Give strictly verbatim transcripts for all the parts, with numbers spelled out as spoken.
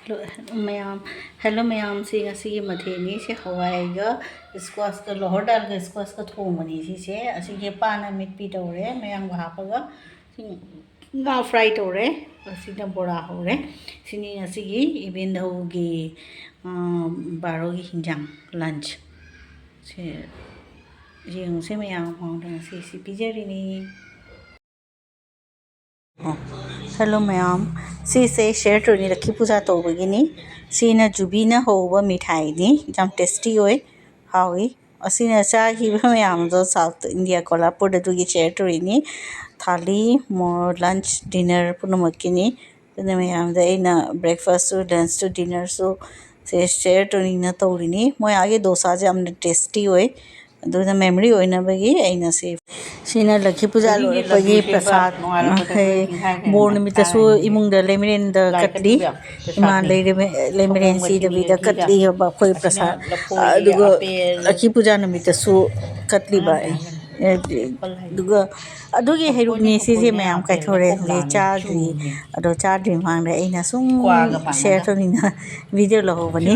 Hello ꯃꯌꯥꯝ, hello ꯃꯌꯥꯝꯁꯤ ꯉꯁꯤꯒꯤ ꯃꯊꯦꯜꯅꯤ꯫ ꯁꯤ ꯍꯋꯥꯏꯒ ꯁ꯭ꯀ꯭ꯋꯥꯁꯀ, ꯂꯣꯍꯔ ꯗꯥꯜꯒ ꯁ꯭ꯀ꯭ꯋꯥꯁꯀ ꯊꯣꯡꯕꯅꯤ꯫ ꯁꯤꯁꯦ ꯑꯁꯤꯒꯤ ꯄꯥꯟ ꯑꯃꯦꯠꯄꯤ ꯇꯧꯔꯦ, ꯃꯌꯥꯡꯕ ꯍꯥꯞꯄꯒ꯫ ꯁꯤ ꯉꯥ ꯐ꯭ꯔꯥꯏ ꯇꯧꯔꯦ꯫ ꯑꯁꯤꯅ ꯕꯣꯔꯥ ꯍꯧꯔꯦ꯫ ꯁꯤꯅꯤ ꯉꯁꯤꯒꯤ ꯏꯕꯦꯟꯙꯧꯒꯤ, ꯑꯥ, ꯕꯥꯔꯣꯒꯤ ꯍꯤꯟꯖꯥꯡ, ꯂꯟꯆ꯫ ꯁꯦ ꯌꯦꯡꯉꯨꯁꯦ ꯃꯌꯥꯝ ꯃꯃꯥꯡꯗ ꯉꯁꯤ ꯁꯤ ꯄꯤꯖꯔꯤꯅꯤ꯫ ꯑꯣ, ꯍꯜꯂꯣ ꯃꯌꯥꯝ, ꯁꯤꯁꯦ ꯁꯤꯌꯔ ꯇꯧꯔꯤꯅꯤ ꯂꯛꯈꯤ ꯄꯨꯖꯥ ꯇꯧꯕꯒꯤꯅꯤ꯫ ꯁꯤꯅ ꯖꯨꯕꯤꯅ ꯍꯧꯕ ꯃꯤꯊꯥꯏꯅꯤ, ꯌꯥꯝ ꯇꯦꯁꯇꯤ ꯑꯣꯏ, ꯍꯥꯎꯏ꯫ ꯑꯁꯤꯅ ꯆꯥꯈꯤꯕ ꯃꯌꯥꯝꯗꯣ ꯁꯥꯎꯠ ꯏꯟꯗꯤꯌꯥ ꯀꯣꯂꯥꯄꯨꯔꯗ ꯑꯗꯨꯒꯤ ꯁꯤꯌꯔ ꯇꯧꯔꯤꯅꯤ꯫ ꯊꯥꯂꯤ, ꯃꯣꯔ, ꯂꯟꯆ, ꯗꯤꯅꯔ ꯄꯨꯝꯅꯃꯛꯀꯤꯅꯤ꯫ ꯑꯗꯨꯅ ꯃꯌꯥꯝꯗ ꯑꯩꯅ ꯕ꯭ꯔꯦꯛꯐꯥꯁꯁꯨ, ꯂꯟꯆꯁꯨ, ꯗꯤꯅꯔꯁꯨ ꯁꯦ ꯁꯤꯌꯔ ꯇꯧꯅꯤꯡꯅ ꯇꯧꯔꯤꯅꯤ꯫ ꯃꯣꯏ ꯑꯥꯒꯤ ꯗꯣꯁꯥꯁꯦ ꯌꯥꯝꯅ ꯇꯦꯁꯇꯤ ꯑꯣꯏ꯫ ꯑꯗꯨꯅ ꯃꯦꯃꯣꯔꯤ ꯑꯣꯏꯅꯕꯒꯤ ꯑꯩꯅ ꯁꯤ, ꯁꯤꯅ ꯂꯛꯈꯤ ꯄꯨꯖꯥ ꯂꯣꯏꯔꯛꯄꯒꯤ ꯄ꯭ꯔꯁꯥꯗ, ꯕꯣꯔ ꯅꯨꯃꯤꯠꯇꯁꯨ ꯏꯃꯨꯡꯗ ꯂꯩꯃꯔꯦꯟꯗ ꯀꯠꯂꯤ꯫ ꯏꯃꯥ ꯂꯩꯔꯦ-, ꯂꯩꯃꯔꯦꯟ ꯁꯤꯗꯕꯤꯗ ꯀꯠꯂꯤꯑꯕ ꯑꯩꯈꯣꯏ ꯄ꯭ꯔꯁꯥꯗ꯫ ꯑꯗꯨꯒ ꯂꯛꯈꯤ ꯄꯨꯖꯥ ꯅꯨꯃꯤꯠꯇꯁꯨ ꯀꯠꯂꯤꯕ ꯑꯩ꯫ ꯑꯗꯨꯒ ꯑꯗꯨꯒꯤ ꯍꯩꯔꯨꯛꯅꯦ ꯁꯤꯁꯦ ꯃꯌꯥꯝ ꯀꯥꯏꯊꯣꯔꯛꯑꯦ, ꯍꯧꯖꯤꯛ ꯆꯥꯗ꯭ꯔꯤ꯫ ꯑꯗꯣ ꯆꯥꯗ꯭ꯔꯤ ꯃꯃꯥꯡꯗ ꯑꯩꯅ ꯁꯨꯝ ꯁꯤꯌꯔ ꯇꯧꯅꯤꯡꯗꯅ ꯚꯤꯗꯤꯑꯣ ꯂꯧꯍꯧꯕꯅꯤ꯫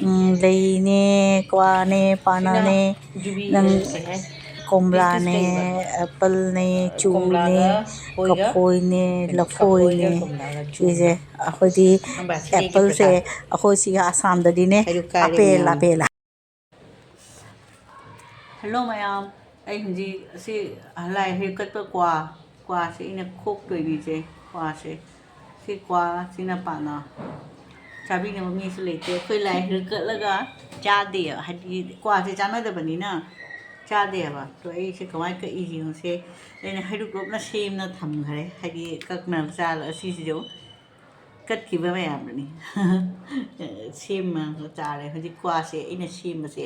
ꯎꯝ, ꯂꯩꯅꯦ, ꯀ꯭ꯋꯥꯅꯦ, ꯄꯥꯅꯥꯅꯦ, ꯅꯪ ꯀꯣꯝꯂꯥꯅꯦ, ꯑꯦꯄꯜꯅꯦ, ꯆꯨꯅꯦ, ꯀꯐꯣꯏꯅꯦ, ꯂꯐꯣꯏꯅꯦ꯫ ꯁꯤꯁꯦ ꯑꯩꯈꯣꯏꯗꯤ ꯑꯦꯄꯜꯁꯦ ꯑꯩꯈꯣꯏ ꯁꯤꯒ ꯑꯁꯥꯝꯗꯗꯤꯅꯦ ꯑꯄꯦꯜ, ꯑꯄꯦꯜ꯫ ꯍꯜꯂꯣ ꯃꯌꯥꯝ, ꯑꯩ ꯍꯧꯖꯤꯛ ꯑꯁꯤ ꯂꯥꯏ ꯍꯩꯔꯨꯛ ꯀꯠꯄ ꯀ꯭ꯋꯥ, ꯀ꯭ꯋꯥꯁꯦ ꯑꯩꯅ ꯈꯣꯛꯇꯣꯏꯅꯤꯁꯦ, ꯀ꯭ꯋꯥꯁꯦ꯫ ꯁꯤ ꯀ꯭ꯋꯥꯁꯤꯅ ꯄꯥꯛꯅ ꯆꯥꯕꯤꯅꯕ ꯃꯤꯁꯨ ꯂꯩꯇꯦ꯫ ꯑꯩꯈꯣꯏ ꯂꯥꯏ ꯍꯩꯔꯨꯛ ꯀꯠꯂꯒ ꯆꯥꯗꯦꯕ, ꯍꯥꯏꯗꯤ ꯀ꯭ꯋꯥꯁꯦ ꯆꯥꯅꯗꯕꯅꯤꯅ ꯆꯥꯗꯦꯕ꯫ ꯑꯗꯣ ꯑꯩꯁꯦ ꯀꯃꯥꯏꯅ ꯀꯛꯏꯁꯤꯅꯣꯁꯦ ꯑꯩꯅ ꯍꯩꯔꯨꯛ ꯂꯣꯞꯅ ꯁꯦꯝꯅ ꯊꯝꯈ꯭ꯔꯦ, ꯍꯥꯏꯗꯤ ꯀꯛꯅꯕ ꯆꯥ-, ꯑꯁꯤꯁꯤꯁꯨ꯫ ꯀꯠꯈꯤꯕ ꯃꯌꯥꯝꯗꯨꯅꯤ꯫ ꯁꯦꯝꯃꯒ ꯆꯥꯔꯦ꯫ ꯍꯧꯖꯤꯛ ꯀ꯭ꯋꯥꯁꯦ ꯑꯩꯅ ꯁꯦꯝꯕꯁꯦ,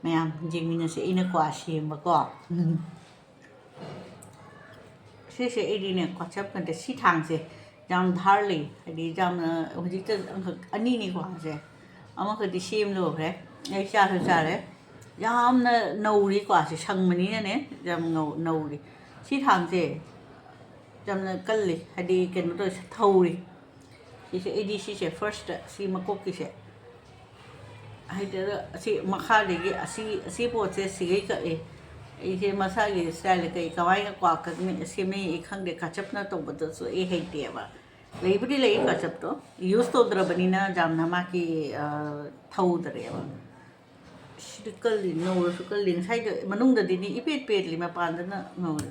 ꯃꯌꯥꯝ ꯌꯦꯡꯃꯤꯟꯅꯁꯦ꯫ ꯑꯩꯅ ꯀ꯭ꯋꯥ ꯁꯦꯝꯕꯀꯣ꯫ ꯁꯤꯁꯦ ꯑꯩꯗꯤꯅꯦ, ꯀ꯭ꯋꯥ ꯆꯞ ꯀꯟꯗꯦ꯫ ꯁꯤ ꯊꯥꯡꯁꯦ ꯌꯥꯝ ꯙꯥꯔ ꯂꯩ, ꯍꯥꯏꯗꯤ ꯌꯥꯝꯅ, ꯍꯧꯖꯤꯛꯇ ꯑꯃꯈꯛ, ꯑꯅꯤꯅꯤ ꯀ꯭ꯋꯥꯁꯦ꯫ ꯑꯃꯈꯛꯇꯤ ꯁꯦꯝ ꯂꯣꯏꯈ꯭ꯔꯦ, ꯑꯩ ꯆꯥꯁꯨ ꯆꯥꯔꯦ꯫ ꯌꯥꯝꯅ ꯅꯧꯔꯤ ꯀ꯭ꯋꯥꯁꯦ, ꯁꯪꯕꯅꯤꯅꯅꯦ ꯌꯥꯝ ꯉꯧ-, ꯅꯧꯔꯤ꯫ ꯁꯤ ꯊꯥꯡꯁꯦ ꯌꯥꯝꯅ ꯀꯜꯂꯤ, ꯍꯥꯏꯗꯤ ꯀꯩꯅꯣ ꯇꯧꯋꯦ, ꯊꯧꯔꯤ꯫ ꯁꯤꯁꯦ, ꯑꯩꯗꯤ ꯁꯤꯁꯦ first, ꯁꯤ ꯃꯀꯣꯛꯀꯤꯁꯦ ꯍꯩꯇꯦꯗ꯫ ꯑꯁꯤ ꯃꯈꯥꯗꯒꯤ ꯑꯁꯤ, ꯑꯁꯤ ꯄꯣꯠꯁꯦ ꯁꯤꯒꯩ ꯀꯛꯑꯦ꯫ ꯑꯩꯁꯦ ꯃꯁꯥꯒꯤ style ꯀꯩ ꯀꯃꯥꯏꯅ ꯀ꯭ꯋꯥ ꯀꯛꯅꯤ, ꯁꯦꯝꯃꯤ ꯑꯩ ꯈꯪꯗꯦ꯫ ꯀꯥꯆꯞꯅ ꯇꯧꯕꯗꯁꯨ ꯑꯩ ꯍꯩꯇꯦꯕ꯫ ꯂꯩꯕꯨꯗꯤ ꯂꯩ ꯀꯥꯆꯞꯇꯣ, use ꯇꯧꯗ꯭ꯔꯕꯅꯤꯅ ꯌꯥꯝꯅ ꯃꯥꯒꯤ, ꯑ, ꯊꯧꯗ꯭ꯔꯦꯕ꯫ ꯁꯤꯗꯤ ꯀꯜꯂꯤ, ꯉꯧꯔꯁꯨ ꯀꯜꯂꯤ꯫ ꯉꯁꯥꯏꯗꯣ ꯃꯅꯨꯡꯗꯗꯤꯅꯦ ꯏꯄꯦꯠ ꯄꯦꯠꯂꯤ, ꯃꯄꯥꯟꯗꯅ ꯉꯧꯔꯦ꯫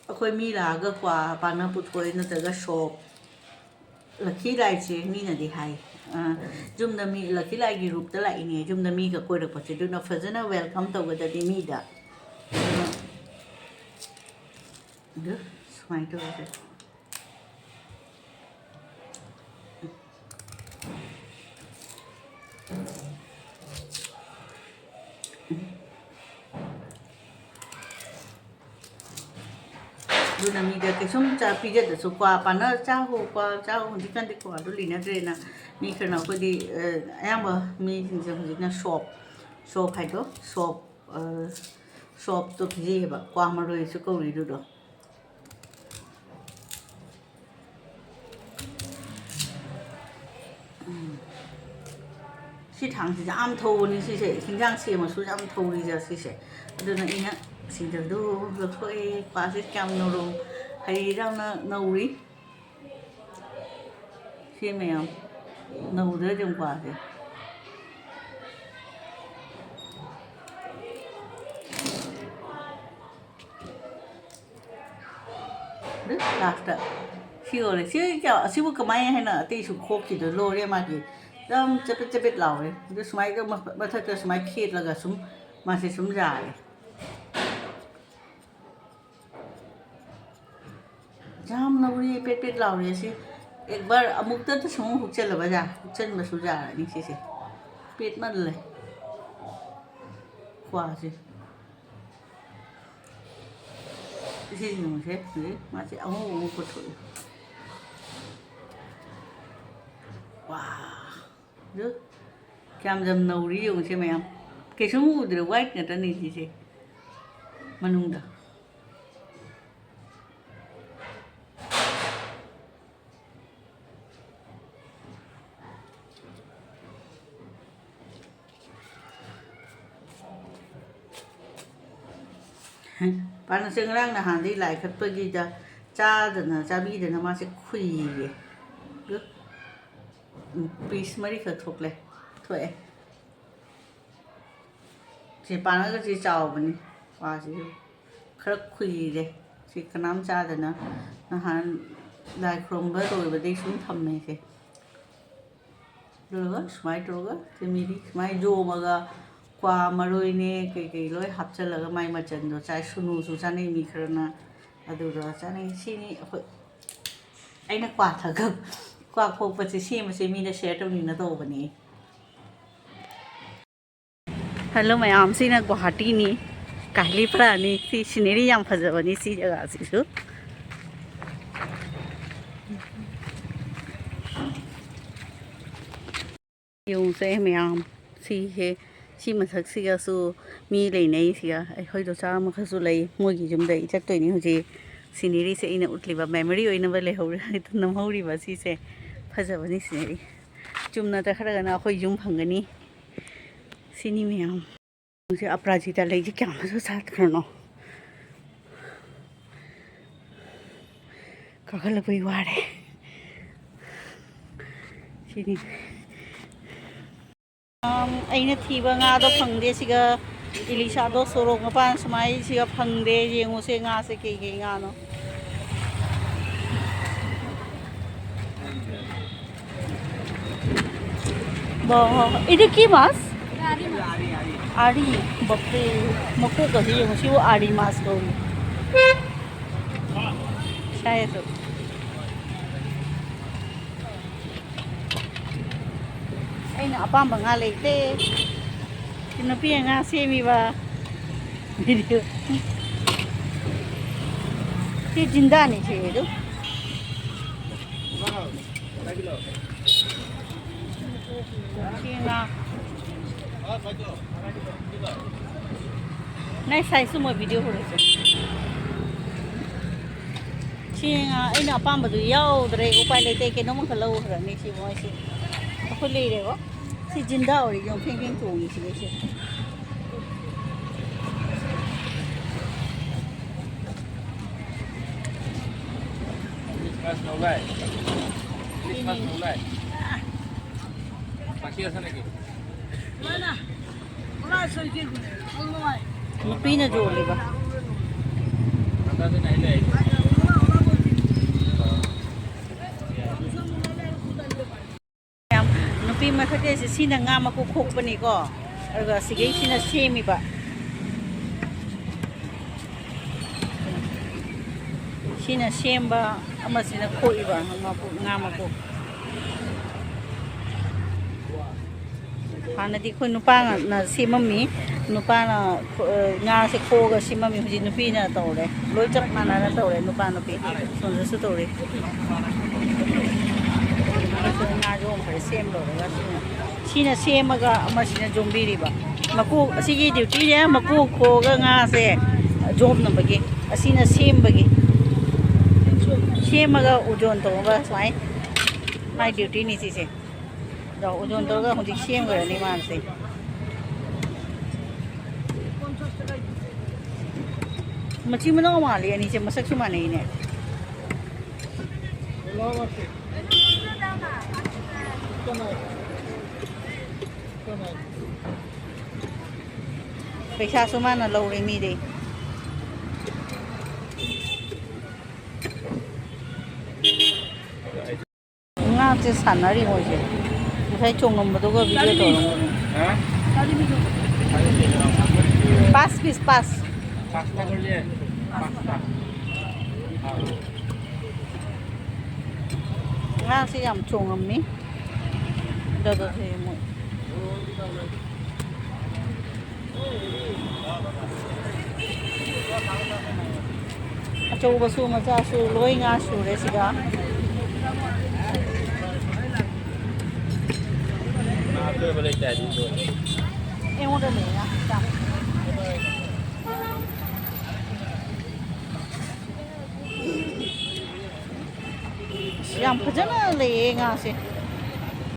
ꯑꯩꯈꯣꯏ ꯃꯤ ꯂꯥꯛꯑꯒ ꯀ꯭ꯋꯥ ꯄꯥꯅ ꯄꯨꯊꯣꯛꯑꯦ, ꯅꯠꯇ꯭ꯔꯒ ꯁꯣꯞ꯫ ꯂꯛꯈꯤ ꯂꯥꯏꯁꯦ ꯃꯤꯅꯗꯤ ꯍꯥꯏ, ꯑ, ꯌꯨꯝꯗ ꯃꯤ, ꯂꯛꯈꯤ ꯂꯥꯏꯒꯤ ꯔꯨꯞꯇ ꯂꯥꯛꯏꯅꯦ, ꯌꯨꯝꯗ ꯃꯤꯒ ꯀꯣꯏꯔꯛꯄꯁꯦ, ꯑꯗꯨꯅ ꯐꯖꯅ welcome ꯇꯧꯒꯗꯕꯅꯤ ꯃꯤꯗ꯫ ꯑꯗꯨ ꯁꯨꯃꯥꯏꯅ ꯇꯧꯔꯁꯦ꯫ ꯑꯗꯨꯅ ꯃꯤꯗ ꯀꯩꯁꯨꯝ ꯆꯥ-, ꯄꯤꯖꯗ꯭ꯔꯁꯨ, ꯀ꯭ꯋꯥ ꯄꯥꯅ ꯆꯥꯈꯣ, ꯀ꯭ꯋꯥ ꯆꯥꯈꯣ, ꯍꯧꯖꯤꯛꯀꯥꯟꯗꯤ ꯀ꯭ꯋꯥꯗꯣ ꯂꯤꯅꯗ꯭ꯔꯦꯅ ꯃꯤ ꯈꯔꯅ, ꯑꯩꯈꯣꯏꯗꯤ, ꯑ, ꯑꯌꯥꯝꯕ ꯃꯤꯁꯤꯡꯁꯦ ꯍꯧꯖꯤꯛꯅ ꯁꯣꯞ, ꯁꯣꯞ ꯍꯥꯏꯗꯣ, ꯁꯣꯞ, ꯑ, ꯁꯣꯞꯇꯣ ꯄꯤꯖꯩꯌꯦꯕ, ꯀ꯭ꯋꯥ ꯃꯔꯣꯏꯁꯨ ꯀꯧꯔꯤꯗꯨꯗꯣ꯫ ꯎꯝ꯫ ꯁꯤ ꯊꯥꯡꯁꯤ ꯌꯥꯝ ꯊꯧꯕꯅꯤ, ꯁꯤꯁꯦ ꯍꯤꯟꯖꯥꯡ ꯁꯦꯝꯃꯁꯨ ꯌꯥꯝ ꯊꯧꯔꯤꯁꯦ ꯁꯤꯁꯦ꯫ ꯑꯗꯨꯅ ꯑꯩꯅ ꯁꯤꯗꯗꯨ ꯂꯧꯊꯣꯛꯑꯦ꯫ ꯀ꯭ꯋꯥꯁꯦ ꯀꯌꯥꯝ ꯅꯧꯔꯝ-, ꯍꯩ ꯌꯥꯝꯅ ꯅꯧꯔꯤ꯫ ꯁꯤ ꯃꯌꯥꯝ ꯅꯧꯗ꯭ꯔꯥ ꯌꯦꯡꯉꯨ ꯀ꯭ꯋꯥꯁꯦ꯫ ꯑꯗꯨ last ꯁꯤ ꯌꯣꯜꯂꯦ꯫ ꯁꯤ ꯀꯌꯥ, ꯑꯁꯤꯕꯨ ꯀꯃꯥꯏꯅ ꯍꯥꯏꯅ ꯑꯇꯩꯁꯨ ꯈꯣꯛꯈꯤꯗꯣꯏ? ꯂꯣꯏꯔꯦ ꯃꯥꯒꯤ꯫ ꯌꯥꯝ ꯆꯄꯦꯠ ꯆꯄꯦꯠ ꯂꯥꯎꯔꯦ꯫ ꯑꯗꯨ ꯁꯨꯃꯥꯏꯅ ꯃ-, ꯃꯊꯛꯇ ꯁꯨꯃꯥꯏꯅ ꯈꯦꯠꯂꯒ ꯁꯨꯝ ꯃꯥꯁꯦ ꯁꯨꯝ ꯌꯥꯔꯦ꯫ ꯌꯥꯝ ꯅꯧꯔꯤ, ꯄꯦꯠ ꯄꯦꯠ ꯂꯥꯎꯔꯤ ꯑꯁꯤ꯫ ꯑꯦꯛꯕꯥꯔ ꯑꯃꯨꯛꯇꯗ ꯁꯨꯝ ꯍꯨꯛꯆꯜꯂꯕ ꯌꯥ-, ꯍꯨꯛꯆꯟꯕꯁꯨ ꯌꯥꯔꯅꯤ ꯁꯤꯁꯦ꯫ ꯄꯦꯠꯃꯜꯂꯦ ꯀ꯭ꯋꯥꯁꯦ꯫ ꯁꯤ ꯌꯦꯡꯉꯨꯁꯦ, ꯍꯧꯖꯤꯛ ꯃꯥꯁꯦ ꯑꯉꯧꯕ ꯑꯃ ꯄꯨꯊꯣꯛꯑꯦ꯫ ꯋꯥ! ꯑꯗꯨ ꯀꯌꯥꯝ ꯌꯥꯝ ꯅꯧꯔꯤ ꯌꯦꯡꯉꯨꯁꯦ ꯃꯌꯥꯝ꯫ ꯀꯩꯁꯨꯝ ꯎꯗ꯭ꯔꯦ, white ꯉꯥꯛꯇꯅꯤ ꯁꯤꯁꯦ ꯃꯅꯨꯡꯗ꯫ ꯄꯥꯅꯁꯦ ꯉꯔꯥꯡ ꯅꯍꯥꯟꯗꯩ ꯂꯥꯏ ꯀꯠꯄꯒꯤꯗ ꯆꯥꯗꯅ ꯆꯥꯕꯤꯗꯅ ꯃꯥꯁꯦ ꯈꯨꯏꯌꯦ꯫ ꯄꯤꯁ ꯃꯔꯤꯈꯛ ꯊꯣꯛꯂꯦ, ꯊꯣꯛꯑꯦ꯫ ꯁꯤ ꯄꯥꯅꯒꯁꯤ ꯆꯥꯎꯕꯅꯤ, ꯋꯥꯁꯤꯁꯨ ꯈꯔ ꯈꯨꯏꯔꯦ꯫ ꯁꯤ ꯀꯅꯥꯝ ꯆꯥꯗꯅ ꯅꯍꯥꯟ ꯂꯥꯏ ꯈꯨꯔꯨꯝꯕ ꯂꯣꯏꯕꯗꯩ ꯁꯨꯝ ꯊꯝꯃꯦ ꯁꯦ꯫ ꯑꯗꯨꯒ ꯁꯨꯃꯥꯏꯅ ꯇꯧꯔꯒ ꯆꯤꯃꯤꯗꯤ ꯁꯨꯃꯥꯏꯅ ꯌꯣꯝꯃꯒ ꯀ꯭ꯋꯥ ꯃꯔꯣꯏꯅꯦ ꯀꯩꯀꯩ ꯂꯣꯏ ꯍꯥꯞꯆꯤꯜꯂꯒ ꯃꯥꯏ ꯃꯆꯟꯗꯣ ꯆꯥꯏ꯫ ꯁꯨꯅꯨꯁꯨ ꯆꯥꯅꯩ ꯃꯤ ꯈꯔꯅ, ꯑꯗꯨꯗꯣ ꯆꯥꯅꯩ꯫ ꯁꯤꯅꯤ ꯑꯩꯈꯣꯏ, ꯑꯩꯅ ꯀ꯭ꯋꯥ ꯊꯛ-, ꯀ꯭ꯋꯥ ꯈꯣꯛꯄꯁꯦ ꯁꯦꯝꯕꯁꯦ ꯃꯤꯗ ꯁꯤꯌꯔ ꯇꯧꯅꯤꯡꯅ ꯇꯧꯕꯅꯦ꯫ ꯍꯜꯂꯣ ꯃꯌꯥꯝ, ꯁꯤꯅ ꯒꯨꯋꯥꯍꯥꯇꯤꯅꯤ, ꯀꯥꯏꯂꯤꯄꯔꯥꯅꯤ꯫ ꯁꯤ ꯁꯤꯅꯔꯤ ꯌꯥꯝ ꯐꯖꯕꯅꯤ ꯁꯤ ꯖꯒꯥꯁꯤꯁꯨ꯫ ꯌꯦꯡꯉꯨꯁꯦ ꯃꯌꯥꯝ, ꯁꯤꯁꯦ, ꯁꯤ ꯃꯊꯛꯁꯤꯒꯁꯨ ꯃꯤ ꯂꯩꯅꯩ꯫ ꯁꯤꯒ ꯑꯩꯈꯣꯏ ꯗꯣꯆꯥ ꯑꯃꯈꯛꯁꯨ ꯂꯩ, ꯃꯣꯏꯒꯤ ꯌꯨꯝꯗ ꯑꯩ ꯆꯠꯇꯣꯏꯅꯤ ꯍꯧꯖꯤꯛ꯫ ꯁꯤꯅꯔꯤꯁꯦ ꯑꯩꯅ ꯎꯠꯂꯤꯕ ꯃꯦꯃꯣꯔꯤ ꯑꯣꯏꯅꯕ ꯂꯩꯍꯧꯔꯦ ꯅꯝꯍꯧꯔꯤꯕ ꯁꯤꯁꯦ꯫ ꯐꯖꯕꯅꯤ ꯁꯤꯅꯔꯤ꯫ ꯆꯨꯝꯅ ꯆꯠꯈ꯭ꯔꯒꯅ ꯑꯩꯈꯣꯏ ꯌꯨꯝ ꯐꯪꯒꯅꯤ꯫ ꯁꯤꯅꯤ ꯃꯌꯥꯝ꯫ ꯍꯧꯖꯤꯛ ꯑꯄꯔꯥꯖꯤꯇꯥ ꯂꯩꯁꯦ ꯀꯌꯥꯃꯨꯛꯁꯨ ꯁꯥꯠꯈ꯭ꯔꯅꯣ꯫ ꯀꯥꯈꯠꯂꯛꯄꯩ ꯋꯥꯔꯦ꯫ ꯁꯤꯅꯤ꯫ ꯑꯝ, ꯑꯩꯅ ꯊꯤꯕ ꯉꯥꯗꯣ ꯐꯪꯗꯦ꯫ ꯁꯤꯒ ꯏꯂꯤꯁꯥꯗꯣ ꯁꯣꯔꯣꯛ ꯃꯄꯥꯟ ꯁꯨꯃꯥꯏ ꯁꯤꯒ ꯐꯪꯗꯦ꯫ ꯌꯦꯡꯉꯨꯁꯦ ꯉꯥꯁꯦ ꯀꯩ ꯀꯩ ꯉꯥꯅꯣ꯫ বাহ, এটা কি মাছ? আড়ি, বাপরে, ꯃꯀꯣꯛꯀꯁꯦ ꯌꯦꯡꯉꯨ, ꯁꯤꯕꯨ ꯑꯥꯔꯤ ꯃꯥꯁ ꯀꯧꯏ꯫ ꯁꯥꯏ ꯑꯗꯣ꯫ ꯑꯩꯅ ꯑꯄꯥꯝꯕ ꯉꯥ ꯂꯩꯇꯦ꯫ ꯁꯤ ꯅꯨꯄꯤ ꯑꯉꯥꯡ ꯁꯦꯝꯃꯤꯕ꯫ ꯚꯤꯗꯤꯑꯣ꯫ ꯁꯤ ꯖꯤꯟꯗꯥꯅꯤ ꯁꯤ ꯑꯗꯨ꯫ ꯁꯤ ꯉꯥ꯫ ꯅꯥꯏ ꯁꯥꯏꯁꯨ ꯃꯣꯏ ꯚꯤꯗꯤꯑꯣ ꯍꯧꯔꯁꯦ꯫ ꯁꯤ ꯉꯥ ꯑꯩꯅ ꯑꯄꯥꯝꯕꯗꯨ ꯌꯥꯎꯗ꯭ꯔꯦ, ꯎꯄꯥꯏ ꯂꯩꯇꯦ, ꯀꯩꯅꯣꯝ ꯑꯃꯈꯛ ꯂꯧꯈ꯭ꯔꯅꯤ ꯁꯤ ꯃꯣꯏꯁꯦ꯫ ꯑꯩꯈꯣꯏ ꯂꯩꯔꯦꯀꯣ꯫ ꯁꯤ ꯖꯤꯟꯗꯥ ꯑꯣꯏꯔꯤ, ꯌꯦꯡꯉꯨ, ꯐꯦꯡ ꯐꯦꯡ ꯆꯣꯡꯉꯤ ꯁꯤꯗꯩꯁꯦ꯫ Christmas ꯂꯧ ꯂꯥꯛꯑꯦ꯫ Christmas ꯂꯧ ꯂꯥꯛꯑꯦ꯫ ꯄꯥꯔꯇꯤ ꯑꯁꯥ ꯂꯩꯒꯦ꯫ ꯅꯨꯄꯤꯅ ꯌꯣꯜꯂꯤꯕ꯫ ꯌꯥꯝ ꯅꯨꯄꯤ ꯃꯊꯛꯇꯩꯁꯦ ꯁꯤꯅ ꯉꯥ ꯃꯀꯨ ꯈꯣꯛꯄꯅꯤꯀꯣ, ꯑꯗꯨꯒ ꯁꯤꯒꯩꯁꯤꯅ ꯁꯦꯝꯃꯤꯕ꯫ ꯁꯤꯅ ꯁꯦꯝꯕ, ꯑꯃꯁꯤꯅ ꯈꯣꯛꯏꯕ ꯃꯀꯨ, ꯉꯥ ꯃꯀꯨ꯫ ꯍꯥꯟꯅꯗꯤ ꯑꯩꯈꯣꯏ ꯅꯨꯄꯥꯅ ꯁꯦꯝꯃꯝꯃꯤ꯫ ꯅꯨꯄꯥꯅ, ꯑ, ꯉꯥꯁꯦ ꯈꯣꯛꯑꯒ ꯁꯦꯝꯃꯝꯃꯤ꯫ ꯍꯧꯖꯤꯛ ꯅꯨꯄꯤꯅ ꯇꯧꯔꯦ꯫ ꯂꯣꯏ ꯆꯞ ꯃꯥꯟꯅꯅ ꯇꯧꯔꯦ, ꯅꯨꯄꯥ ꯅꯨꯄꯤ꯫ ꯁꯣꯝꯗꯁꯨ ꯇꯧꯔꯤ꯫ ꯉꯥꯁꯦ ꯑꯣꯟꯈ꯭ꯔꯦ, ꯁꯦꯝ ꯂꯣꯏꯔꯒ ꯁꯤꯅ, ꯁꯤꯅ ꯁꯦꯝꯃꯒ ꯑꯃꯁꯤꯅ ꯌꯣꯝꯕꯤꯔꯤꯕ꯫ ꯃꯀꯨ, ꯑꯁꯤꯒꯤ dutyꯅꯦ, ꯃꯀꯨ ꯈꯣꯛꯑꯒ ꯉꯥꯁꯦ ꯌꯣꯝꯅꯕꯒꯤ꯫ ꯑꯁꯤꯅ ꯁꯦꯝꯕꯒꯤ꯫ ꯁꯦꯝꯃꯒ ꯎꯖꯣꯟ ꯇꯧꯔꯒ ꯁꯨꯃꯥꯏ꯫ ꯃꯥꯏ dutyꯅꯤ ꯁꯤꯁꯦ꯫ ꯑꯗꯣ ꯎꯖꯣꯟ ꯇꯧꯔꯒ ꯍꯧꯖꯤꯛ ꯁꯦꯝꯈ꯭ꯔꯅꯤ ꯃꯥꯁꯦ꯫ ꯃꯆꯤꯟ ꯃꯅꯥꯎ ꯃꯥꯜꯂꯤ ꯑꯅꯤꯁꯦ, ꯃꯁꯛꯁꯨ ꯃꯥꯟꯅꯩꯅꯦ꯫ ꯄꯩꯁꯥꯁꯨ ꯃꯥꯅ ꯂꯧꯔꯦ ꯃꯤꯗꯩ꯫ ꯉꯥꯁꯦ ꯁꯥꯟꯅꯔꯤ ꯃꯣꯏꯁꯦ꯫ ꯉꯁꯥꯏ ꯆꯣꯡꯉꯝꯕꯗꯨꯒ video ꯇꯧꯔꯝꯕꯅꯦ꯫ ꯄꯥꯁ ꯄꯤꯁ ꯄꯥꯁ꯫ ꯉꯥꯁꯦ ꯌꯥꯝ ꯆꯣꯡꯉꯝꯃꯤ꯫ ꯑꯗꯨꯗꯣ ꯌꯦꯡꯉꯣ꯫ ꯑꯆꯧꯕꯁꯨ ꯃꯆꯥꯁꯨ ꯂꯣꯏ ꯉꯥ ꯁꯨꯔꯦ ꯁꯤꯗ꯫ ꯑꯩꯉꯣꯟꯗ ꯂꯩ ꯉꯥ ꯈꯤꯇꯪ꯫ ꯑꯁ, ꯌꯥꯝ ꯐꯖꯅ ꯂꯩꯌꯦ ꯉꯥꯁꯦ꯫